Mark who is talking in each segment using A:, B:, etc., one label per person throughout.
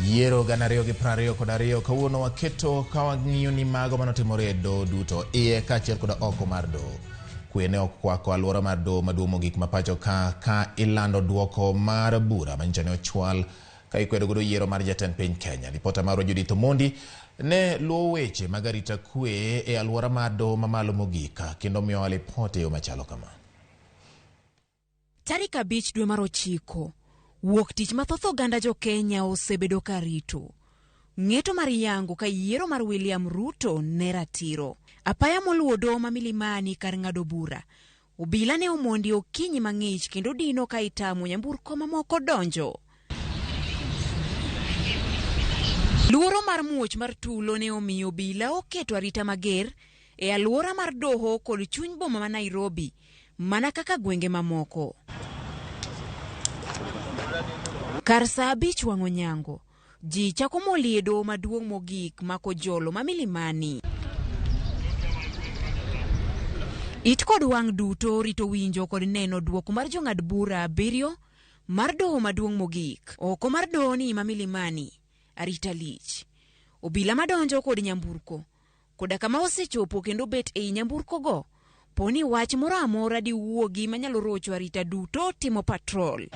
A: Yiero 2022 kawuono waketo ka wang'iyo ni mago manotimore e doho duto iye kaachiel koda oko mar doho. Kwe ne okwako alwora mar doho maduong' mogik ma pacho ka ka ilando duoko mar bura manyicha ne ochwal ka ikwedo godo yiero mar jatend piny Kenya. Ripota marwa Judith Omondi ne luwo weche mag arita kwe e alwora mar doho mamalo mogik kendo miyowa lipot e yo machalo kama.
B: Tarik 5 dwe mar 9, wuok tich ma thoth oganda jo Kenya osebedo ka rito. Ng'eto mar yango ka yiero mar William Ruto ne ratiro. Apaya moluwo doho ma Milimani kar ng'ado bura. Obila ne omondi okinyi mang'ich kendo dino ka itamo nyamburko mamoko donjo. Luoro mar muoch mar tulo ne omiyo obila oketo arita mager e alwora mar doho kod chuny boma ma Nairobi mana kaka gwenge mamoko. Kar saa 5 wang' onyango, ji chako molie doho maduong' mogik ma Kojolo ma Milimani. It kod wang' duto rito winjo kod neno duoko mar jong'ad bura 7 mar doho maduong' mogik. Oko mar dohoni ma Milimani, arita lich. Obila madonjo kod nyamburko koda kama osechopo kendo bet ei nyamburkogo, po ni wach moro amora diwuogi manyalo rocho arita duto timo patrol.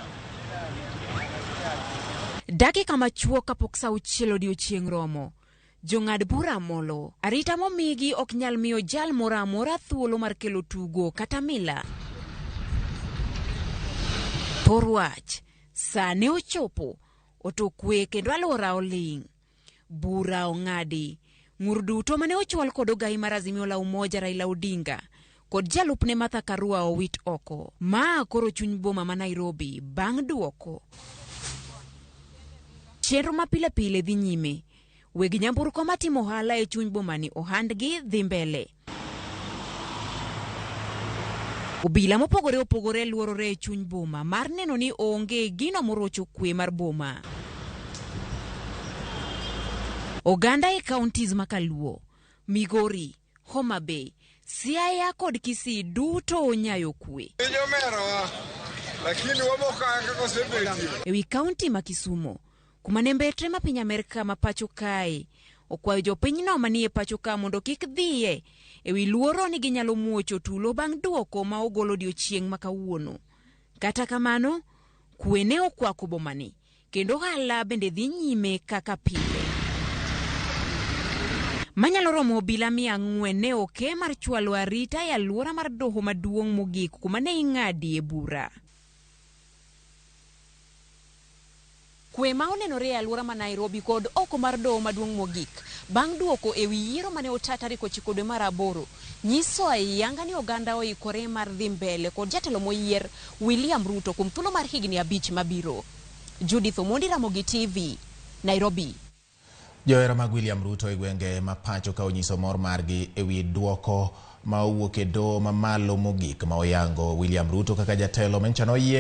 B: Dakika machuok kapok saa 6 odiochieng' romo, jong'ad bura molo. Arita momigi ok nyal miyo jal moro amora thuolo mar kelo tugo kata mila. Thor wach, saa ne ochopo, oto kwe kendo alwora oling'. Bura ong'adi. Ng'ur duto mane ochwal kod ogai mar Azimio la Umoja Raila Odinga kod jalupne Martha Karua owit oko. Ma koro chuny boma ma Nairobi bang' duoko. Chenro ma pile pile dhi nyime. Weg nyamburko matimo ohala e chuny bomani ohandgi dhi mbele. Obila mopogore opogore luorore e chuny boma mar neno ni onge gino morocho kwe mar boma. Oganda e counties ma Kaluo, Migori, Homa Bay, Siaya kod Kisii duto onyayo kwe.
C: Piny omerowa, lakini wabokaa kaka osebetie.
B: E wi kaunti ma Kisumo, kuma ne mbetre ma piny Amerka ma pacho kae okwayo jopinyno manie pacho ka mondo kik dhiye e wi luoro ni ginyalo muocho tulo bang' duoko ma ogol odiochieng' ma kawuono. Kata kamano, kwe ne okwako bomani kendo ohala bende dhi nyime kaka pile. Manyalo romo obila 400 ne oke mar chwalo arita e alwora mar doho maduong' mogik kuma ne ing'adie bura. Kwe ma onenore e alwora ma Nairobi kod oko mar doho maduong' mogik bang' duoko e wi yiero mane ota tarik 9 dwe mar 8 nyiso ayanga ni oganda oikore mar dhi mbele kod jatelo moyier William Ruto kuom thuolo mar higni 5 mabiro. Judith Omondi, Ramogi TV, Nairobi.
A: Johera mag William Ruto e gwenge ma pacho ka onyiso mor margi e wi duoko ma owuok e doho mamalo mogik ma oyango William Ruto kaka jatelo manyicha noyier.